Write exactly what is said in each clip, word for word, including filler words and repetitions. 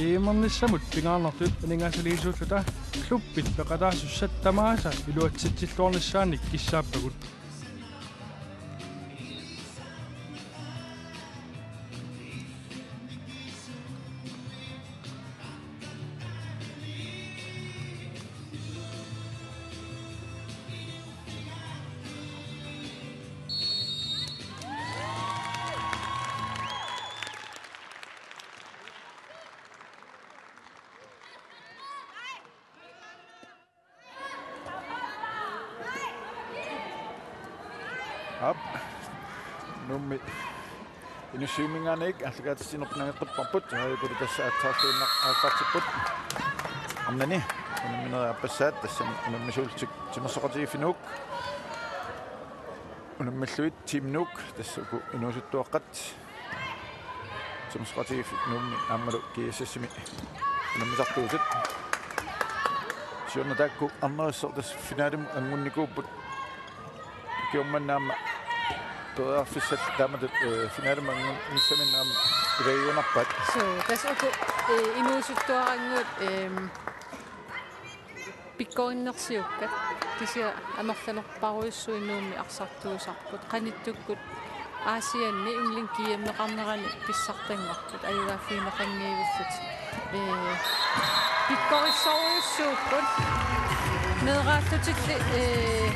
Imernissamut pingaarnertut aningaasaliisuulluta klubbit peqataasussat tamaasa iluatsitsilluarnissaannik kissaappagut. Aap. Nuummi inussiuminngaanniit aallakaatitsineq nangeqqipparput. Aajukulu tassa aatsaarluinnaq aallartipput. Arnani unamminerit aappassaat, tassani unammisuullutik Timersoqatigiiffinnut. Unammillugit Team Nuuk, tassa uku inuusuttuaqqat. Timersoqatigiiffik Nuummi aammalu G S S-imi unammisartuusut. Siorna taakku arnerisoq tassa finalimut angunnikuupput. Ukiormanna aamma periarfissallu taamatut, eh, finalimut angunnissaminnik aamma ilagiuinnarpaat. Suu, tassa uku, eh, inuusuttuarannguit, ehm, pikkorinnersiukkat, kisianni amerlanerpaarujussuit Nuummi arsartuusarput. Qanittukkut Aasianni yngling G M-eqarnerani pissartanngorput, ajugaaffigineqanngivillutik. Ee, pikkorissorujussuupput. Meeraallutilli, ee,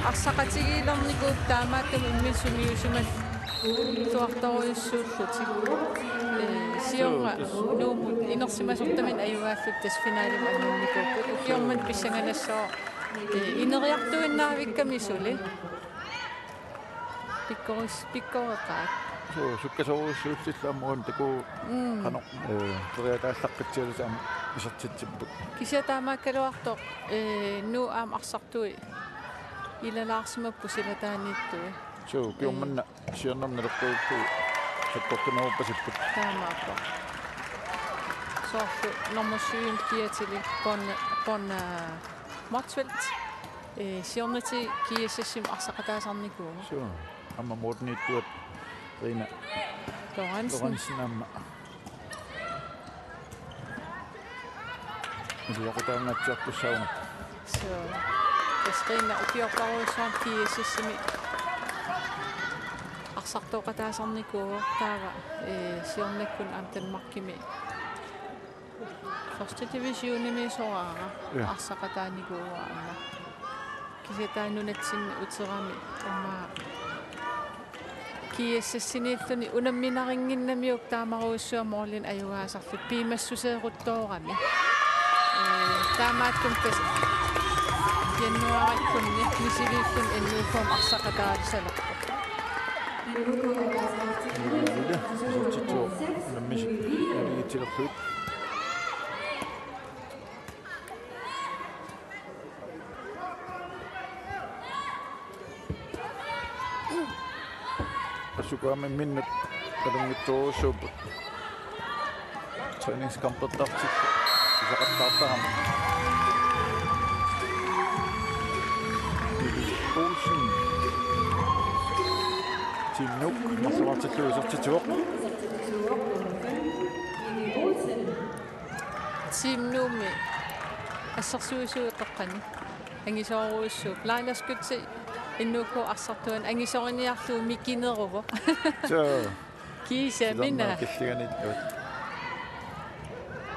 arsaqatigiilernikuupput taamaattumik imminut sumiussimalluartorujussuullutik. Ee, siorna Nuummut inersimasortaminnik ajugaallutik tassa finalimut angunnikuupput. Ukiormanna pissanganassaaq, ee, ineriartuinnaavikkami suli. Pikkoris-, pikkoreqaat. Suu, sukkasoorujussuullillu aamma uani takuuk. Mm. Qanoq, ee, periataallaqqissaarlutik aamma isertitsipput. Kisianni taamaakkaluartoq, ee, Nuuk aamma arsartui ilalaarsimapput silataaniittui. Suu, ee, ukiormanna siornamut naleqquillugu sakkortuneruppasipput. Taamaappoq. Soorlu nummer syv, Kiatili Bon-, Bon-, Motzfeldt. Ee, siornatigut G S S-imut arsaqataasarnikuuvoq. Suu. Aamma Morteniittuat Rina Lorentzen. Lorentzen aamma. Iluaqutaangaatsiartussaavoq. Suu. Tassa Rina ukiorparujussuarni G S S-imi arsartooqataasarnikuuvoq taava, ee, siornakkut aamma Danmarkimi første divisionimi soraara. Ja. Arsaqataanikuuvoq aamma. Kisianni taanna nunatsinni uterami aamma G S S-iniilluni unamminarinnginnamiuk taamarujussuaq målinik ajugaasarlutik piumassuseeruttoorami. Ee, taamaattumik tassa januaarikkunni misiliilluni N U K-mut arsaqataalisalerpoq. Isortitsuoq unammisut naligiitsilerlugit. Assukuami imminnut nalunngitsorujussuupput. Træningskampertartut pisaqattaartarami. Olsen. Team Nuuk marluartillugu isertitsivoq. Team Nuummi assersuisuutoqqani angisoorujussuuvoq. Laila Skytte N U K arsartuani angisoriniarlugu mikineruvoq. Suu. Kiisamina. Silermut killinganiittuat.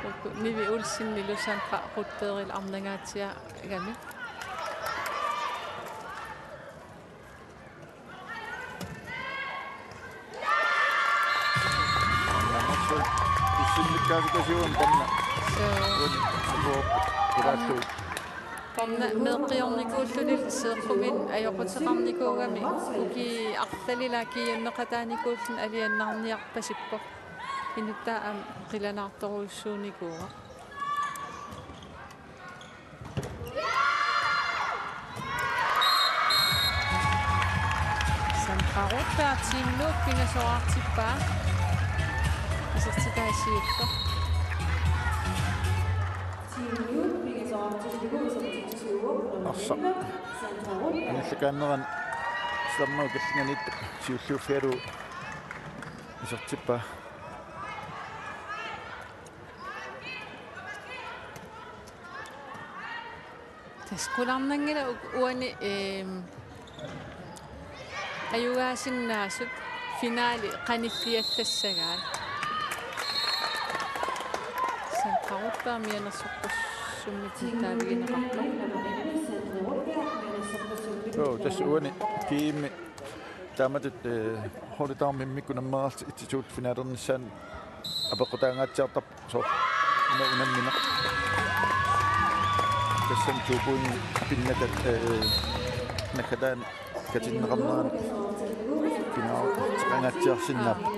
Uku Nivi Olsenilu Sandra Rudbergip arnangaatsiagami. Pissinnikkaasikasiuan panna. Suu. Uani sukuup ilaallui. Panna meeqqiornikuulluni seeqquminik ajoquteqarnikuugami ukiut arlallit kiianneqataanikuulluni alianaarniarpasippoq. Inuttaa aamma qilanaartorujussuunikuuvoq. Sandra Rudberg Team Nuuk pingasoraartippaa. Isertitaa siulleq. Arsaq. Anillakaannerani silermut killinganiittoq siulliuffigalugu isertippaa. Tassa qularnanngilaq u-, uani, ehm, ajugaasinnaasut finaali qanilliallassagaat. Sanqaruppa mianersoqqussummik taavigineqarpoq. Joo, tassa uani G M-i taamatut, eh, holdet immikkut unammereerlutik itsituut finaalernissaanut apeqqutaangaatsiartarpoq. Soorlu una unammineq. Tassami to point pinnatat, eh, naggataani katinneqarnerani pinaaruteqangaatsiarsinnaapput.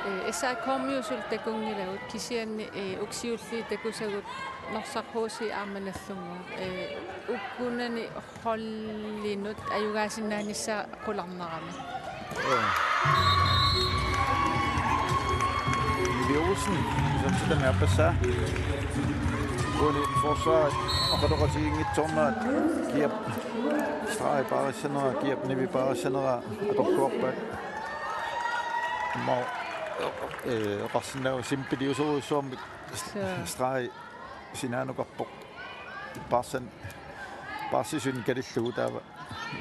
Ee, S A K-miut suli takunngilagut kisianni, ee, ukiut siulliit takusagut Norsaq H C aamma Nagdlunguup. Ee, ukkunani holdinnut ajugaasinnaanissaa qularnarami. Nivi Olsen, isertitami aappassaa. Uani forsvarit oqaloqatiginngitsoornerat kiap stregi paarissanera, kiap nivi paarissanera atorluarpaat. Aamma, eh, oqarsinnaavat simpeliusorujussuarmik. Suu. Stregi sinaanukarpoq. Paarsan-, paarsisunik kalillugu taava.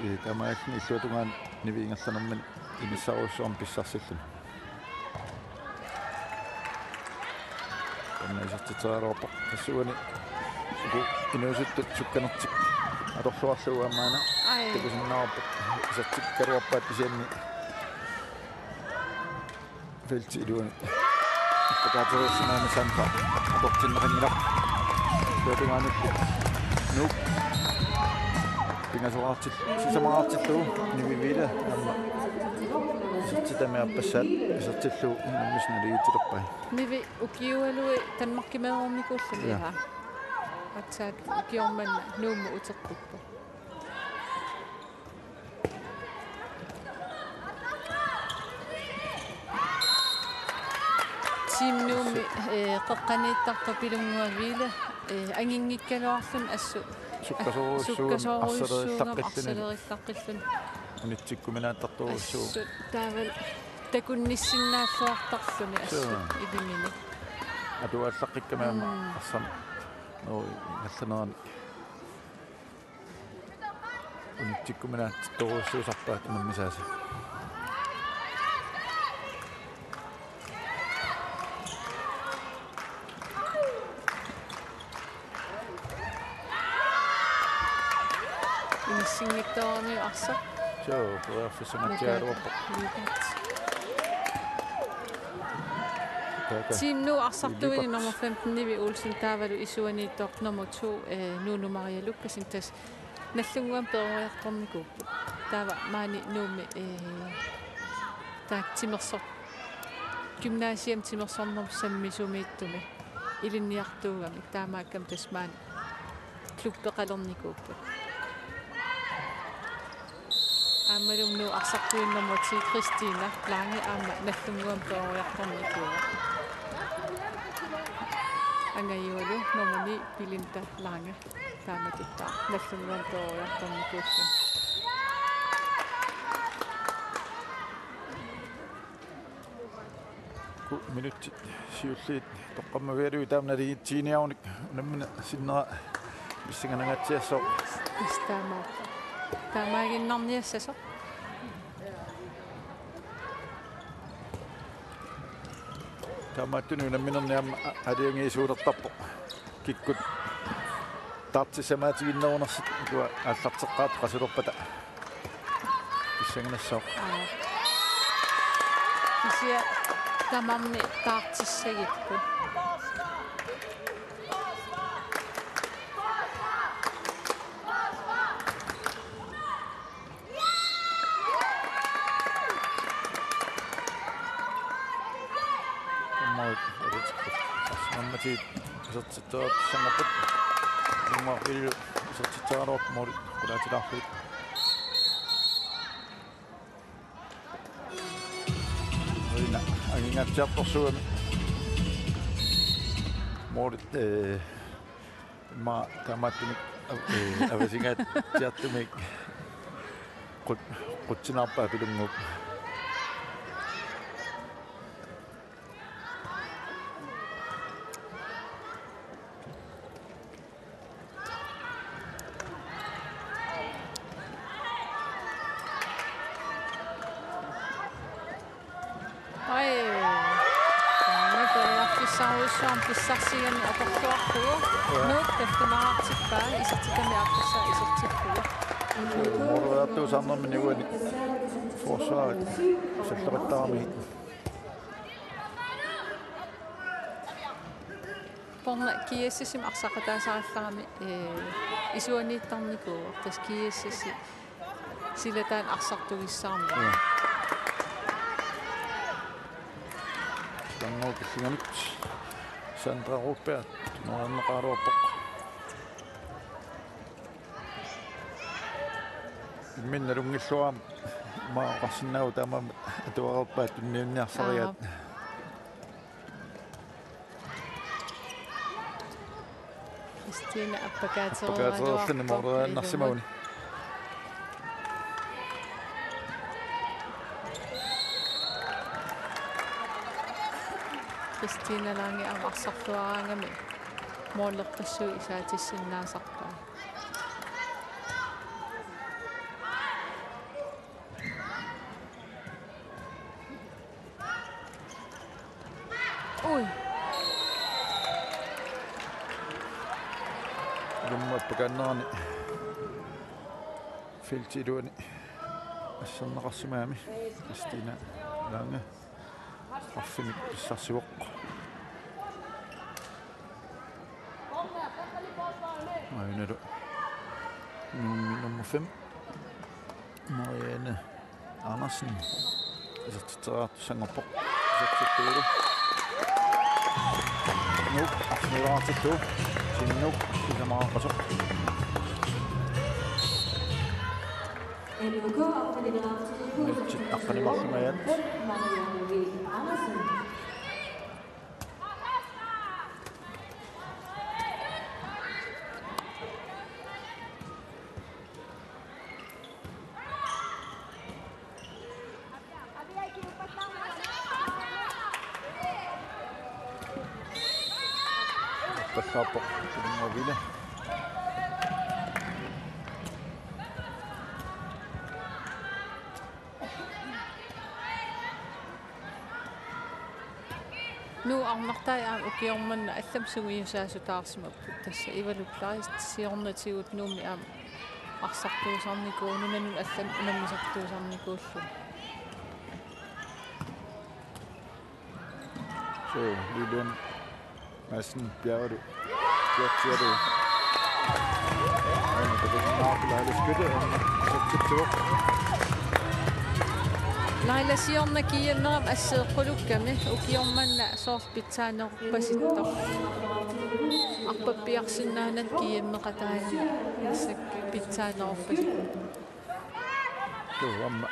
Ee, taamaalilluni illuatungaani nivi ingerlanermini inissarujussuarmik pissarsilluni. Taanna isertitseriaraluarpoq. Tassa uani uku inuusuttut sukkanertik atorluarlugu aamma una. Ai. Takusinnaavarput isertikkaluarpaat kisianni feltip iluani appakaatereersimanermini Sandra atortinneqanngilaq. Illuatungaaniipput Nuuk pingasoraartil-, sisamaraartillugu Nivi Viila aamma isertitami aappassaat isertillugu unammisut naligiitsilerpai. Nivi ukiualuit Danmarkimeereernikuulluni. Ja. Aatsaat ukioq manna Nuummut uteqqippoq. Team Nuummi, eh, qeqqaniittartoq Pilunnguaq Viila, eh, anginngikkaluarluni assut sukkasoorujussuugami, sukkasoorujussuugami arsalerillaqqilluni. Arsalerillaqqilluni. Unitsikkuminaattartorujussuuvoq. Assut taavalu takunnissinnaalluartarluni assut. Suu. Ilimini. Atuallaqqikkami aamma. Mm. Arsaq. Noo, ingerlanerani. Unitsikkuminaattorujussuusarpaat unammisaasa. Inissinngitsooramiuk arsaq. Suu, periarfissangatsiaraluarpoq. Lukas. Lukas. Team Nuuk arsartuini Lukas. Nummer femten Nivi Olsen taavalu isuaniittoq nummer to, eh, Nunu Maria Lukassen tassa Nagdlunguami peroriartornikuupput. Taava maani Nuummi, eh, taakku timersor-, gymnasiami timersornermut sammisumiittumi ilinniartuugamik. Taamaakkami tassa maani klubbeqalernikuupput. Aammalu Nuuk arsartuini nummer ti Christina Lange aamma Nagdlunguami peroriartornikuuvoq. Angajualu nummer ni Belinda Lange. Taamatuttaaq Nagdlunguami peroriartornikuulluni. Ku-, minutsit siulliit toqqammavigalugit taama naligiitsiginiarunik unammineq sinnera pissanganangaatsiassaaq. Tassa taamaappoq. Taamaaginnarniassasoq. Taamaattunik unamminerni aamma a-, aalajangiisuulertarpoq. Kikkut dartsissamaatiginnerunersut ukua aallarteqqaartut qasulerpata. Pissanganassaaq. Aa. Kisianni tamarmik dartsissagipput. Aamma, aamma ti-, isertitseqartussanngorput. Immaqa illu isertitseriaraluarput måli qulaatilaarlugit. Uina angingaatsiartorsuugami. Målit, eh, immaqa taamaattumik av-, eh, avasingaatsiartumik qut-, qutsinaarpaa Pilunnguup. Pissarujussuarmik pissarsigami atorluarlugu. Nuuk tallimaartippaa isertitami aappassaa isertillugu. Moorertuusarnermini uani forsvarit salleqattaarami. Porna G S S-imi arsaqataasarallarami, eh, isuaniittarnikuuvoq tassa G S S-i silataani arsartugissaarnera. Ja. Tannguup illigamik Sandra Rupert nuanneqaraluarpoq. Imminut nalunngilluarami aamma oqarsinnaavoq taamaammat atuareerpaat tunniunniarsarigaat. Aap. Kristina appakaatereeraluarpoq. Appakaatereerluni mooreriaannarsimaguni. Kristina Lange aamma arsarluaraangami moorerpassuit isaatissinnaasarpai. Ui. Ilummut appakaannerani feltip iluani asserneqarsimagami Kristina Lange straffimik pissarsivoq. Aajuna nummer fem, Marianne Andersen. Isertitseriartussanngorpoq. Isertittuulu. Nuuk, arsinilaartittu. Sinnuk, sisamaqasoq. Minutsit aqqaneq-marluinnarmata. Passaappoq, Silinngavile. Nuuk arnartai aamma ukioq manna allamik sungiusaasutaarsimapput, tassa Ivalu Kleist siornatigut Nuummi aamma arsartuusarnikuuvoq, nunanut allanut unammisartuusarnikuullugu. So, Lilian Madsen Bjerregaard. Bjerregaard. Aana takusinnaavarput Laila Skytte, aana isertitsivoq. Laila, siorna G M-erami assiiqqulukkami ukioq manna soorlu pitsaanerorpasittoq. Arpappiarsinnaanani G M-eqataani assakka pitsaanerorpasittoq. Tuu, aamma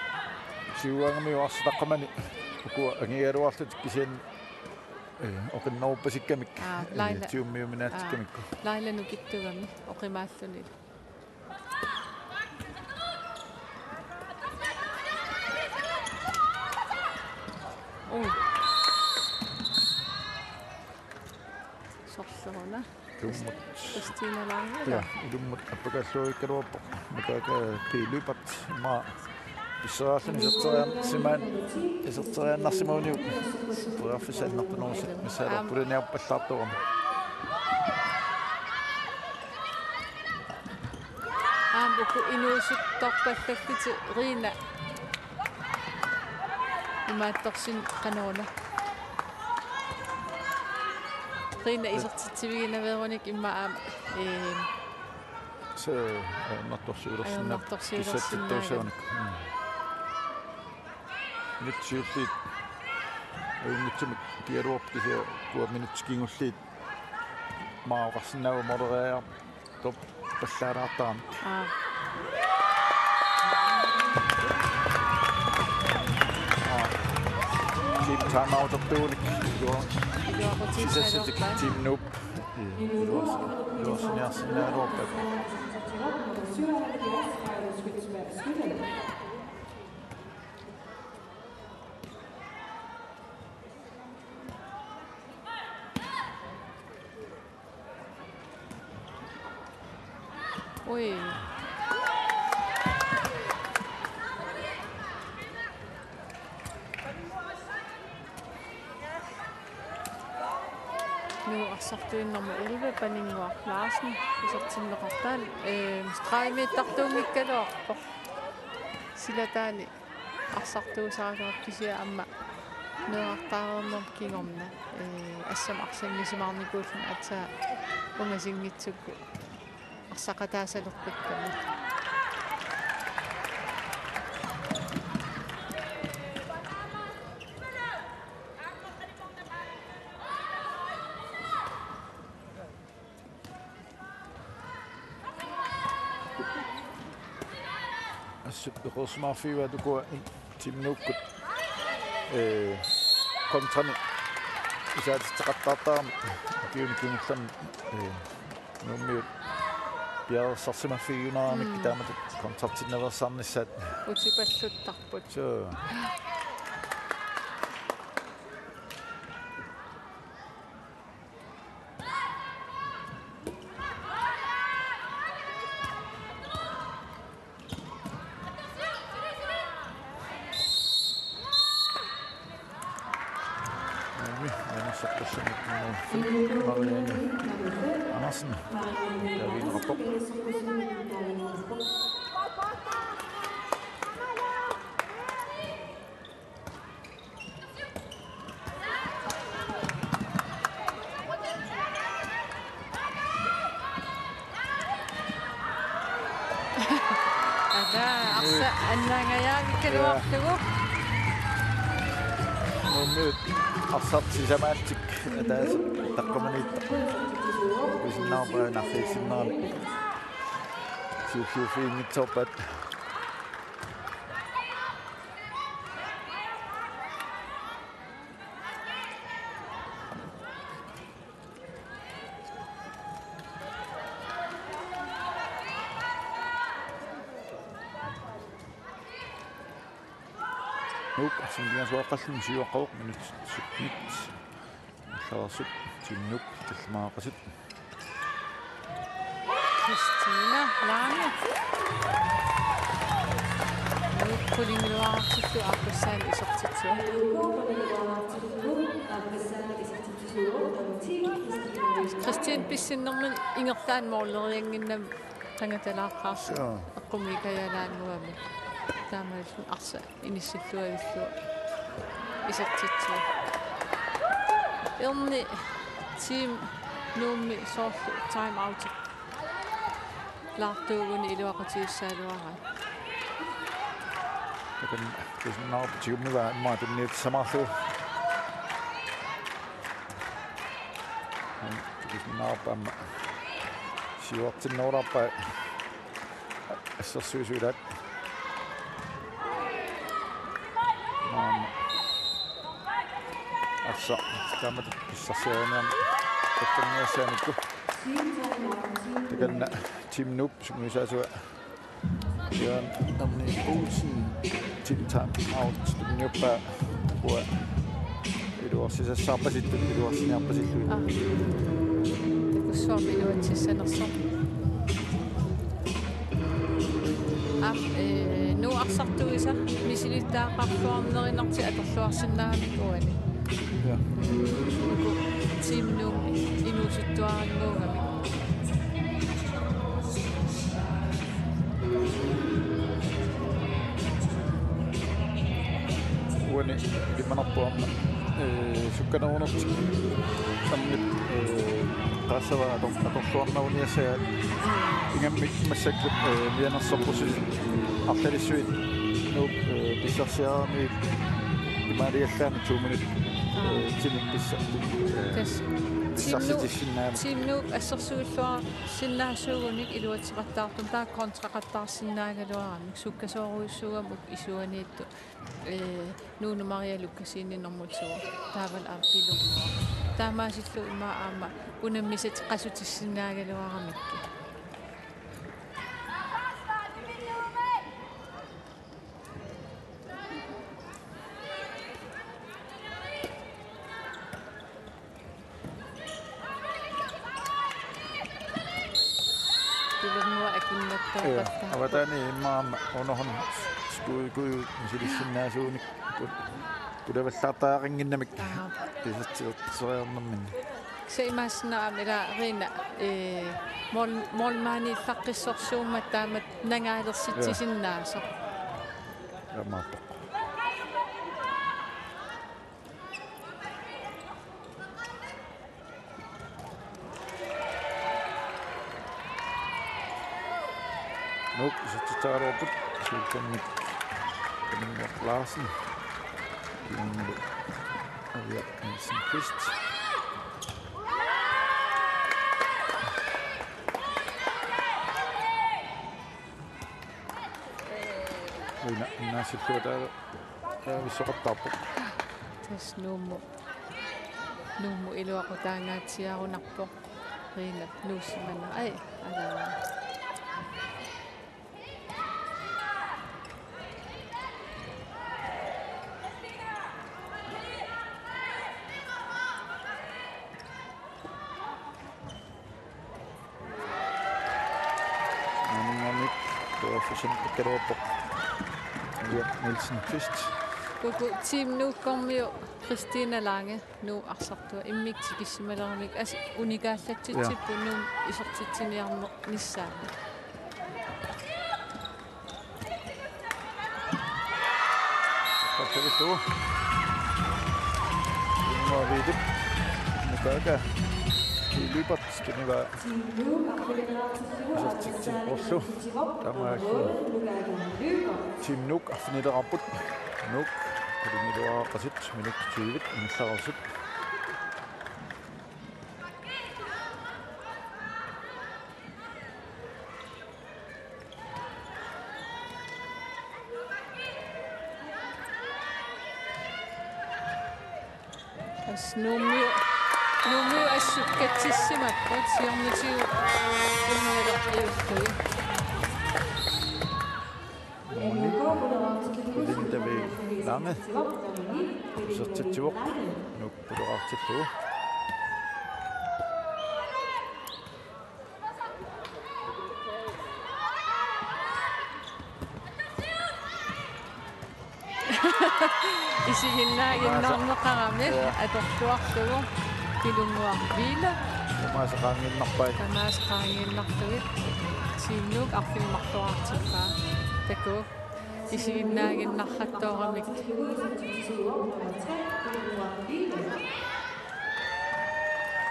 siuaangami uarsitaqqamani ukua angigaluarlutik kisianni, eh, oqinneruppassikkamik. Aa, eh, Laila. Tiummiuminaatsikkamikku. Aa, Laila nukittugami oqimaalluni. Ui. Sorleruna. Ilummut. Kristina Lange. Ja, ilummut appakaalluarikkaluarpoq. Makaaka P. Lyberth. Immaqa pisseriarluni iserterian-, simaan iserteriaannarsimaguniuk. Periarfissaq annertunerusoq. Missaala. Aamma. Pulaniarpallaartorami. Aamma uku inuusuttorpallallutik Rina. Imaattorsin qanoruna. Rina isertitsiviginaveerunik immaqa aamma, ee, se, ajornartorsiulersinnaa-, ajornartorsiulersinnaagami. Kissatsittuussagunik. Mm. Minutsit siulliit ajunngitsumik pigaluarput kisianni ukua minutsit kingulliit. Immaqa oqarsinnaavoq mooreriaartoq pallaalaartarami. Aa. Aa. Team timeout-ertuunik. Ilua-, iluaqutigissaginnarpaa. Sisassat Team Nuup. Iluas-, iluarsiniarsinnaagaluarput. Ui. Nuup arsartuinnarmut elleve, Paninnguaq Larsen, isertinneqartoq, eh, stregimiittartuunngikkaluarpoq. Silataani arsartuusaraluarpoq kisianni aamma meerartaareernerma kingorna, eh, assammik arsarnisimaarnikuulluni aatsaat ungasinngitsukkut arsaqataasaleqqikkamik. Assut eqeersimaarfigaat ukua Team Nuukkut, eh, kontrani isaatitseqattaartarami ukiuni kingullerni, eh, Nuummiut piareersarsimaffigiuneraramikkit. Mm. Taamatut kontrartinnaveersaarnissaat. Utipalluttarput. Suu. Ui, Janus Sakkosen, Marianne Andersen. David Rapport. Ada, arsaq annaangajavikkaluarlugu. Nuummiut arsaq sisamaatik ataaseq taqqamaniittoq. Pisinnaarpaa narriissinnaani. Siulliuffiginngitsoorpaat. Nuuk, arsaq pingasoqarluni siuaqqavoq, minutsit syttenit. Allagarsup Team Nuuk tallimaaqasut. Christina Lange. Nuuk qulingiluaartillugu aappassaanik isertitsivoq. Christine pissinnermini ingerlaannaq mooleriannginnami qangatalaaqqaarlugu. Suu. Eqqumiikajalaannguamik. Taamaalilluni arsaq inissilluavillugu isertitsivoq. Erni Team Nuummi soorlu time out laartuuguni iluaqutigissagaluaraat. Takan Pisinnaarpaa tigummigaa immaqa tunniussamaarlugu. Pisinnaarpaa aamma siuartinnerulaarpaa assersuisut ilaat. Aamma arsaq taamatut pissarsiariniarneq takkuniassaanikku. Takanna Team Nuup sungiusaasunga Jørgen Damni Olsen, team time out, tunniuppaa uanga iluarsisassaarpasittut, iluarsiniarpasillugit. Aa. Takussuarmi iluatsissanersoq. Aap, eh, Nuup arsartuisa misilittagaqarluarnerinartik atorluarsinnaagamik uani. Ja. Uku Team Nuummi inuusuttuarannguugamik. Uani ilimanarpoq aamma, eh, sukkanerunertik samnip, eh, qaassava ator-, atorluarneruniassagaat. Ingammik massakkut, eh, mianersorpassuit arlalissuit Nuup, eh, pissarsiaramigit imaaliallaamik to minut, eh, tinik pissa-, eh, pissarsitissinnaamik. Team Nuup assersuilluarsinnaasuugunik iluatsiqattaartumik taava kontraqattaarsinnaagaluaramik sukkasoorujussuugamik isuaniittut, eh, Nuunu Maria Lukasiinni normu to taavalu aamma Pilunngooq. Taamaasillugu immaqa aamma unammisatik qasutissinnaagaluaramikkit. Pilunngooq akunnattoorpattaarpoq. Ee, avataani immaqa aamma underhånd skuukuju misilissinnaasuunik put-, pulavallaartariaqannginnamik. Aap. Isertitseriarnerminni. Saimaassinnaam ila Rina, eh, mål-, målmandillaqqissorsuummat taamatut nangaalersitsisinnaassaaq. Taamaappoq. Nuuk isertitseraluarput, siullermik Flemming Larsen. Kingullermik Aviaq Nielsen Kvist. Uina, naassillugu taava taavissoqartarpoq. Tassa Nuummut, Nuummut iluaqutaangaatsiarunarpoq. Rina nuussimanera. Ai, ala. Aninganik tuaffisum pikkaluarpoq. Aviaq Nielsen Kvist. Uku Team Nuukkormiut Christina Lange, Nuuk arsartua, immikkut tikissimaleramik, as-, unikaallatsitsipput, ja, Nuuk isertitsiniarnissaanut. Qassavittu. Nuuk Vilep. Nukaga. Vilep. Tunivaa. Isertitsipporlu. Taamaalilluni Team Nuuk arfinileqarput. Nuuk. Qulingiluaqasut. Minutsit tyve. Ingerlareersut. As Nuummiut, Nuummiut assut katsissimapput siornatigut unnuilerpiullugit. Mooni. Linda V. Lange. Isertitsivoq. Nuuk puloraartillugu. Isiginnaaginnarneqarami, ja, atorluarlugu Pilunnguaq Vilep. Tamaasa qaangiinnarpai. Tamaasa qaangiinnarlugit. Team Nuuk arfineq-marloraartippaa. Takuuk. Isiginnaaginnarrattooramik.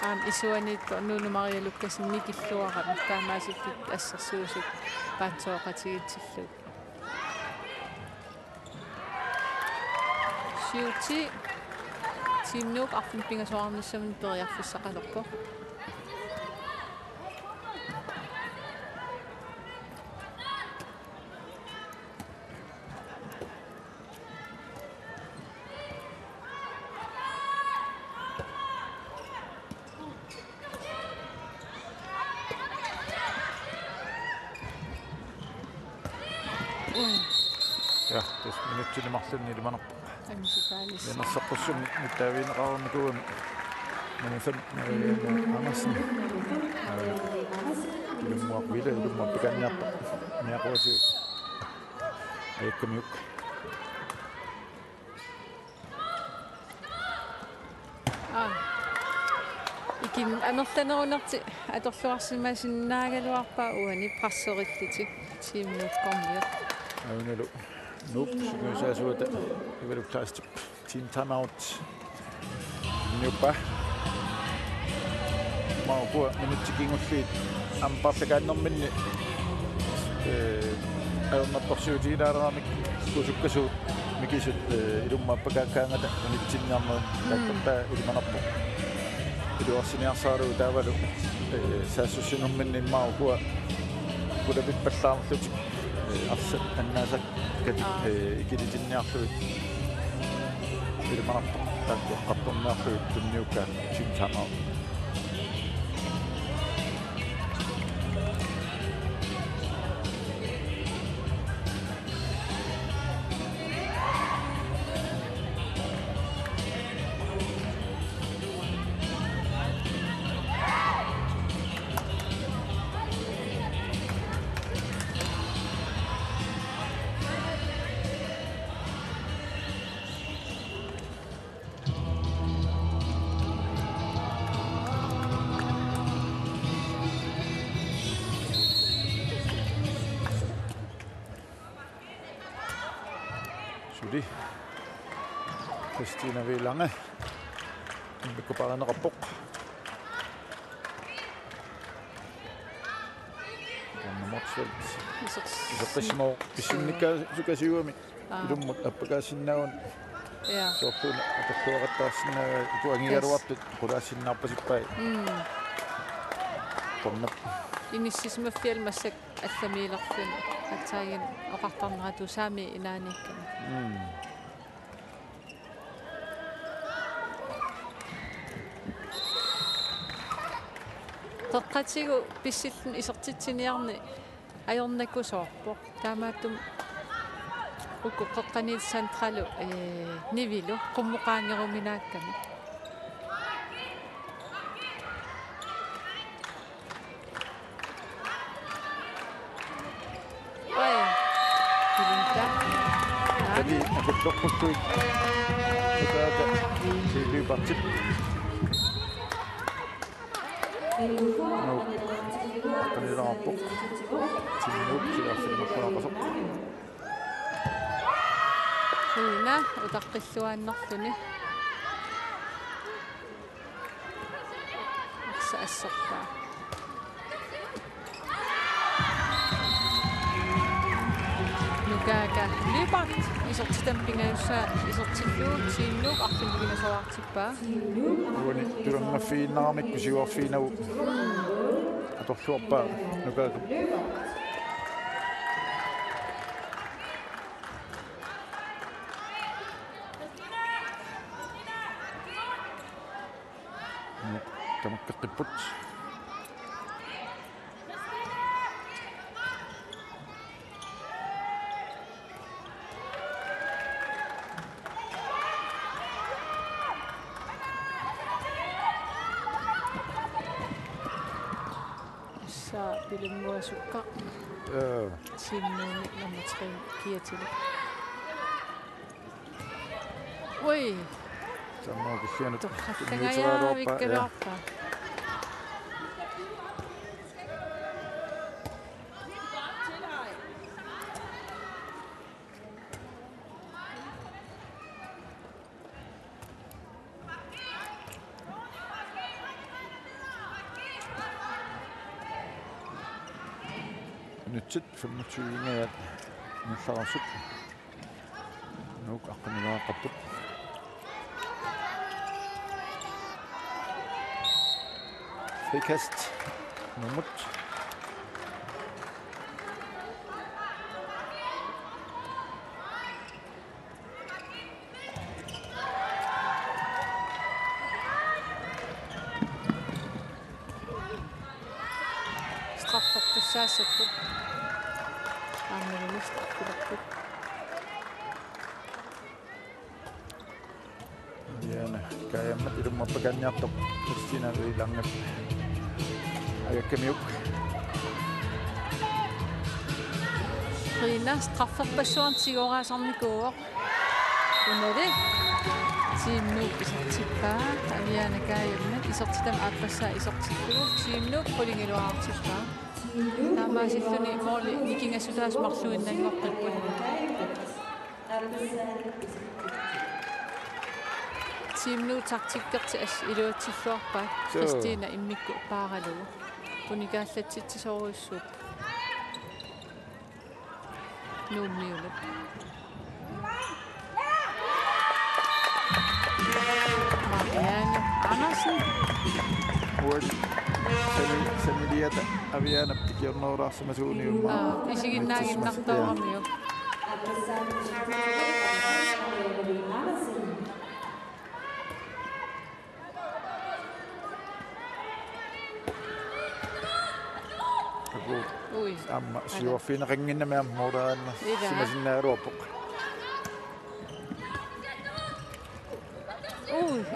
Aamma isuaniittoq Nuunu Maria Lukassenip nikilluarami taamaasilluni assersuisut paatsooqatigiissillugu. Syv ti. Team Nuuk arfineq-pingasoqarnissaminut periarfissaqalerpoq. Ja, tassa minutsini marlunni ilimanarpoq. Angisitaalis. Vinerseqqussummik nittaavigineqarnikuugami. Nummer fem, Marianne Andersen. Pilunnguaq Vilep ilummut appakaanniartoq. Niaquatigut. Ajukkamiuk. Aa. Ikinneq amerlanerunertik atorluarsimasinnaagaluarpaat uani presserillutik Team Nuukkormiut. Aunalu Nuuk sungiusaasuata Ivalu Kleistip team timeout. Niuppa. Maukua minutsit kingulliit aamma paarlakaannerminni, eh, ajornartorsiutigilaalerami kusukkasuut mikisut, eh, ilummut appakaakkaangata unitsinniarnerit, mm, taakkortaa ilimanarpoq. Iluarsiniarsaralugu taavalu, eh, saassussinerminni immaqa ukua kulapippallaarlutik, eh, arsaq annaasakkatik, aa, eh, ikilitinniarlugit ilimanarpoq taakku eqqartorniarlugit tunniukkaat team timeout. Christina Wilange. Immikkupaarineqarpoq. Motzfeldt. Iseq-, iseqqissimavoq pissunnikkaasukasiugami. Aa. Ilummut appakaasinnaagunik. Ja. Soorluuna atorluaqattaarsinnaagai atuagigaluartut qulaasinnaarpasippai. Mm. Qonnap. Inissisimaffialu massakkut allamiilerluni. Aatsaat oqartarneratut saamiit inaaniikkami. Mm. Qeqqatigut pissilluni isertitsiniarneq ajornakusoorpoq. Taamaattumik uku qeqqaniit Sandralu, ee, Nivilu qummut qaangeruminaakkami. Oj. Pilinta. Tani akuttoqqussuit. Sutaata. Siiliupartip. Nuuk. Aqqanilaarpoq. Tiinuup silaarfinnarpaaqasoq. Siina utaqqilluaannarluni. Arsaq assorpaa. Nukaaka Lyberth isertitami pingajussaa isertillugu Tiinuup arfineq-pingasuartippaa. Uani tulanngaffiginnaramikku siuarfiinagu atorluarpaa Nukaaka. Tamakkeqqipput. Assa pilimmuasukka. Ee. Tiinuup nummer tre kiatili. Ui. Samma kisianut. Torrakkangajaavikkaluarpaa. Minutsit femogtyve-nngajat ingerlareersut. Nuuk aqqanilaaqapput. Frikast. Nuumut. Straffertussaassapput. Aammalumi straffilerput. Aviana Kajammat ilummut appakaanniartoq Christina Wilange. Ajakkamiuk. Rina strafferpassuarnik tigooraasarnikuuvoq. Unali. Tiinuup isertippaa. Aviana Kajammat isertitami aappassaa isertillugu. Tiinuup qulingiluaartippaa. Taamaasilluni måli nikingassutaasut marluinnanngoqqipput. Tiinuup taktikkertik assut iluatsilluarpaat. Suu. Christina immikkut paaralugu. Unikaallatsitsisorujussuupput. Nuummiunut. Marianne Andersen. Uani sani-, saniliata Avianap ikiornerulaarsimasuuniummaa. Aa, isiginnaaginnartooramiuk. Aku. Ui. Aamma siuarfigineqannginnami aamma moolaanna. Ila. Simasinnaagaluarpoq. Ui.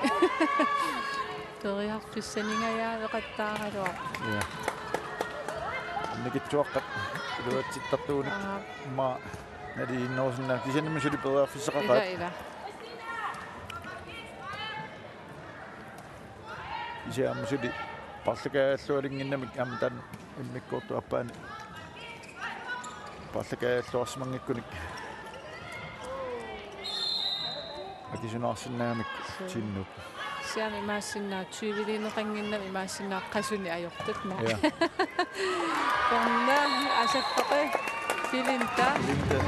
Periarfissaningajaaveqattaaraluarpoq. Ja. Nikitsuaqqat iluatsittartuunik. Aa. Maa naliinnerusinnaa kisiannimi suli periarfissaqaqaat. Ila, ila. Kisianni aamma suli paarlakaajallualinnginnamik aamma taanna immikkoortup aappaani paarlakaajalluarsimanngikkunik. Isunaarsinnaamik Team Nuuk. Siami imaassinnaavoq tyveliineqannginnami imaassinnaavoq qasunik ajortut, naa. Ja. Corner, asappaqi, Filinta. Filinta.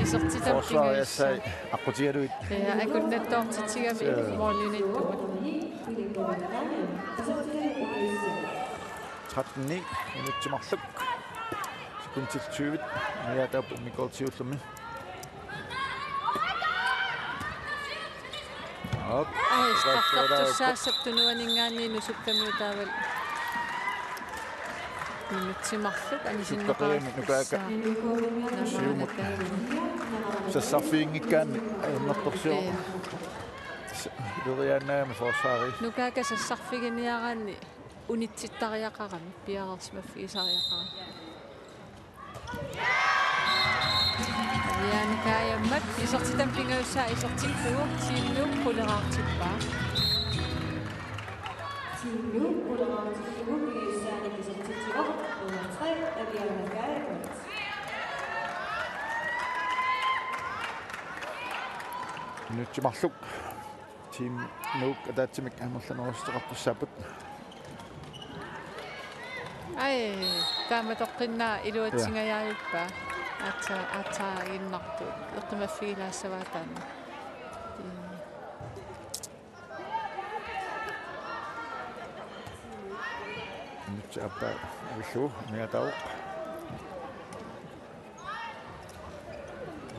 Isertitami forsvarip pingajussaq assai aqqutigalugit. Ja, akunnattoortitsigami. Ja. Målimiittumut. Tretten ni, minutsit marluk. Sekundit tyve, amigaataapput immikkoortoq siullermi. Op. Ai, straffertussaassap tunuaninngaanniit nusukkamiutaavalu. Minutsit marluk anisinneqarfissaa. Nukaaka. Siumut. Naammaanata. Sassarfiginngikkaanni ajornartorsior. Ja. S-, ileriaannaagami forsvari. Nukaaka sassarfiginiaraanni unitsittariaqarami, piareersimaffigisariaqarami. Aviaana Kaajammat isertitami pingajussaa isertittugu Team Nuuk quleraartippaa. Team Nuuk quleraartillugu pingajussaanik isertitsivoq nummer tre, Aviaana Kaajammat. Minutsit marluk. Team Nuuk ataatsimik amerlanerussuteqartussaapput. Ai, taamatoqqinnaaq iluatsingajavippaa. Ja. Aatsa-, aatsaaginnartut eqqumaffigilaassavat taanna. Minutsit aappaa avillugu amigaataavoq.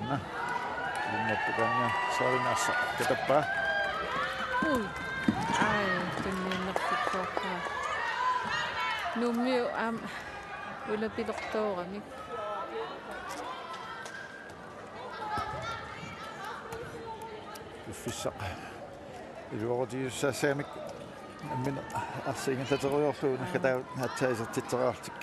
Naa. Lummappukanna saarinassa katappaa. Ui. Ai, tunniunnerpikkoorpaa. Nuummiut aamma ulapilertooramik. Piffissaq iluaqutigisussaassagamik. Imminut arsaq ingerlateriarlugu naggataavoq aatsaat isertitseriarlutik.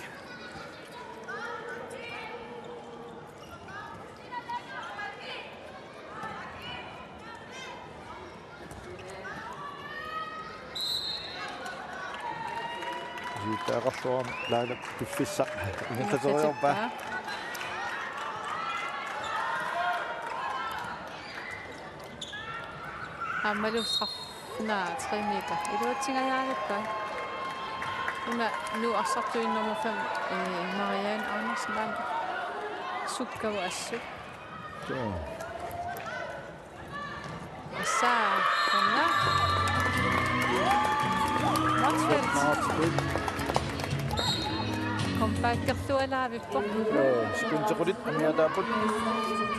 Siuttaaqqaarluarami Laalap piffissaq ingerlateriarpaa. Aammalu straffe, naa, tre meter. Iluatsingajavippaa. Una Nuuk arsartuinnaq nummer fem, eh, Marianne Andersen, aamma sukkavoq assut. Joo. Assa, taanna. Motzfeldt. Motzfeldt. Comeback-ertualaavippoq. Joo, sekundit qulit amigaataapput.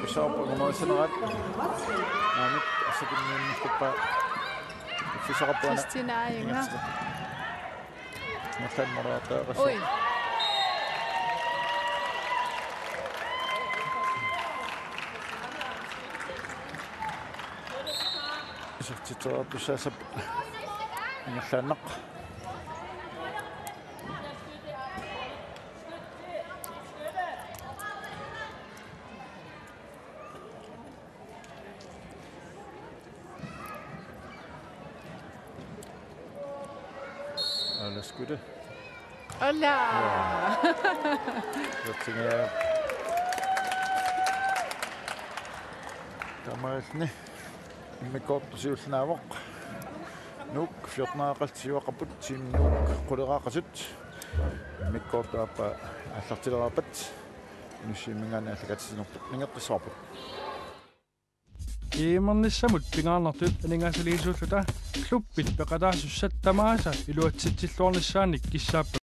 Tusarput nummer et-inik. Naamik, arsaq tunniunnerpaa. Piffissaqarpoq una. Kristina Agenga. Ingerlaannaq. Ui. Isertitseriartussaassappat ingerlaannaq. Alla skytte. Alla! Ja. Tatsingajak. Taamaalilluni immikkoortoq siulleq naavoq. Nuuk fjorten-aqarsiuaqarput, Team Nuuk quleraaqasut. Immikkoortup aappaa aallartileraarpat. Inussivimminngaanniit aallakaatitsinerput nangertassavarput. Iimernissamut pingaarnertut aningaasaliisuulluta klubbit peqataasussat tamaasa iluatsitsilluarnissaannik kissaappat.